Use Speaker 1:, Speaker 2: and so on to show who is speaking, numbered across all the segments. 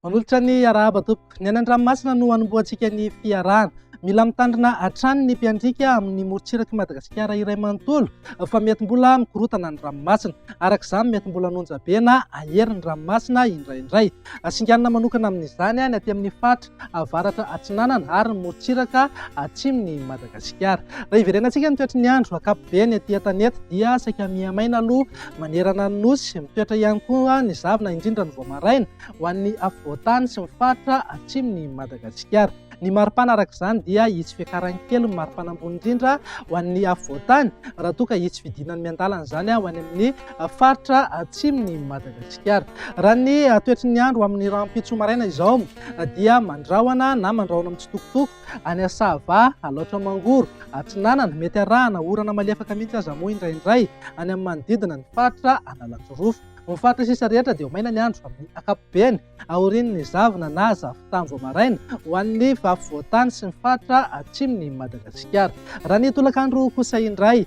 Speaker 1: Manolotra ny arahaba tompoko. Ny any an-dranomasina no hanombohantsika ny fiarahana. Mila mitandrina hatrany ny mpiandriaka amin'ny morontsirak'i Madagasikara iray manontolo fa mety mbola mikorotana ny ranomasina. Araka izany mety mbola hanonja be na hahery ny ranomasina indraindray. Singanina manokana amin'izany ny aty amin'ny faritra avaratra atsinanana ary ny morontsiraka atsimon'i Madagasikara. Raha hiverenantsika ny toetry ny andro ankapobeny aty an-tanety dia saika mihamaina aloha manerana ny Nosy. Mitoetra ihany koa ny zavona indrindra ny vao maraina ho an'ny afovoan-tany sy ny faritra atsimon'i Madagasikara. Ny maripana araka izany dia hisy fiakarany kely ny maripana ambony indrindra ho an'ny afovoan-tany raha toa ka hisy fidinany miandalana izany ho any amin'ny faritra atsimon'i Madagasikara. Raha ny toetry ny andro amin'ny rahampitso maraina izao dia mandrahona na mandrahona mitsitokotoko any Sava, Alaotra Mangoro, Atsinanana, mety arahana orana malefaka mihitsy aza moa indraindray any amin'ny manodidina ny faritra Analanjirofo. Ny faritra sisa rehetra dia ho maina ny andro amin'ny ankapobeny aorian'ny zavona na zavon-tany vao maraina ho an'ny afovoan-tany sy ny faritra atsimon'i Madagasikara. Raha ny tolakandro kosa indray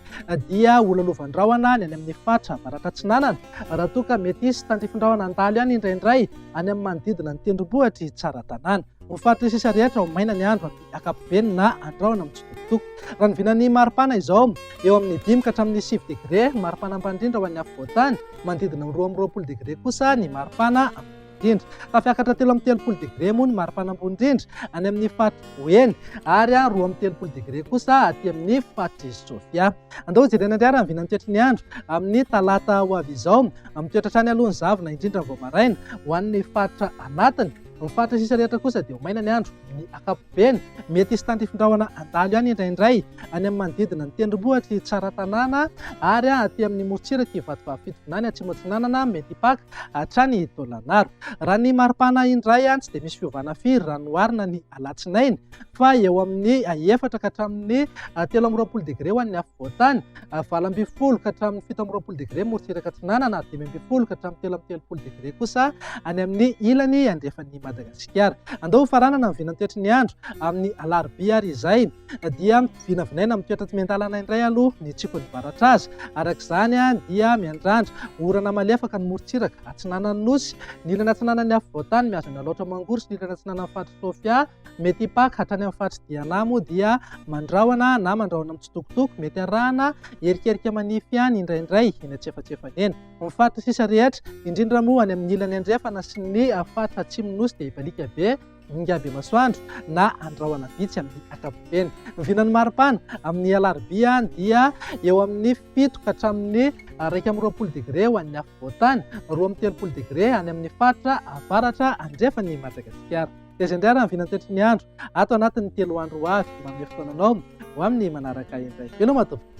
Speaker 1: dia ho lalovan-drahona ny any amin'ny faritra avaratra atsinanana raha toa ka mety hisy tandrifin-drahona handalo ihany indraindray any amin'ny manodidina ny tendrombohitr'i Tsaratanàna. Ho faritra sisa rehetra ho maina ny andro amin'ny ankapobeny na andrahona mitsitokotoko. Raha ny vinan'ny maripana izao, eo amin'ny 5 ka hatramin'ny 9 degre ny maripana ambany indrindra ho an'ny afovoan-tany, manodidina ny 22 degre kosa ny maripana ambony indrindra. Tafiakatra 33 degre moa ny maripana ambony indrindra any amin'ny faritr'i Boeny ary 32 degre kosa aty amin'ny faritr'i Sofia. Andao hojerena indray ary ny vinan'ny toetry ny andro amin'ny talata ho avy izao. Mitoetra hatrany aloha ny zavona, indrindra vao maraina, ho an'ny faritra anatiny. Ny faritra sisa rehetra kosa dia ho maina ny andro amin'ny ankapobeny. Mety hisy tandrifin-drahona handalo ihany indraindray any amin'ny manodidina ny tendrombohitr'i Tsaratanàna ary aty amin'ny morontsirak'i Vatovavy Fitovinany Atsimo Atsinanana, mety hipaka hatrany Taolagnaro. Raha ny maripana indray, tsy dia misy fiovana firy raha noharina ny alatsinainy. fa eo amin'ny efatra ka hatramin'ny 23 degre ho an'ny afovoan-tany, 18 ka hatramin'ny 27 degre morontsiraka atsinanana ary 15 ka hatramin'ny 33 degre kosa any amin'ny ilany andrefan'i Madagasikara. Andao hofaranana ny vinantoetry ny andro amin'ny alarobia ary izay dia vinavinaina mitoetra tsy miandalana indray aloha ny tsikon'ny varatra azy. Araka izany dia miandrandra orana malefaka ny morontsiraka atsinanan'ny Nosy, ny ilany atsinanan'ny afovoan-tany mihazo an'i Alaotra Mangoro sy ny ilany atsinanan'ny faritr'i Sofia, Mety hipaka hatrany amin'ny faritr'i Diana moa dia mandrahona na mandrahona mitsitokotoko, mety arahana erikerika manify ihany indraindray eny antsefatsefany eny. Ny faritra sisa rehetra, indrindra moa any amin'ny ilany andrefana sy ny faritra atsimon'ny Nosy dia hibaliaka be ingahy Bemasoandro na andrahona vitsy amin'ny ankapobeny. Ny vinan'ny maripana amin'ny alarobia dia eo amin'ny 7 ka hatramin'ny 21 degre ho an'ny afovoan-tany, 32 degre any amin'ny faritra avaratra andrefan'i Madagasikara. Dia izay indray ary ny vinantetry ny andro ato anatin'ny 3 andro ho avy. Manome fotoana anao ho amin'ny manaraka indray. Veloma tompoko.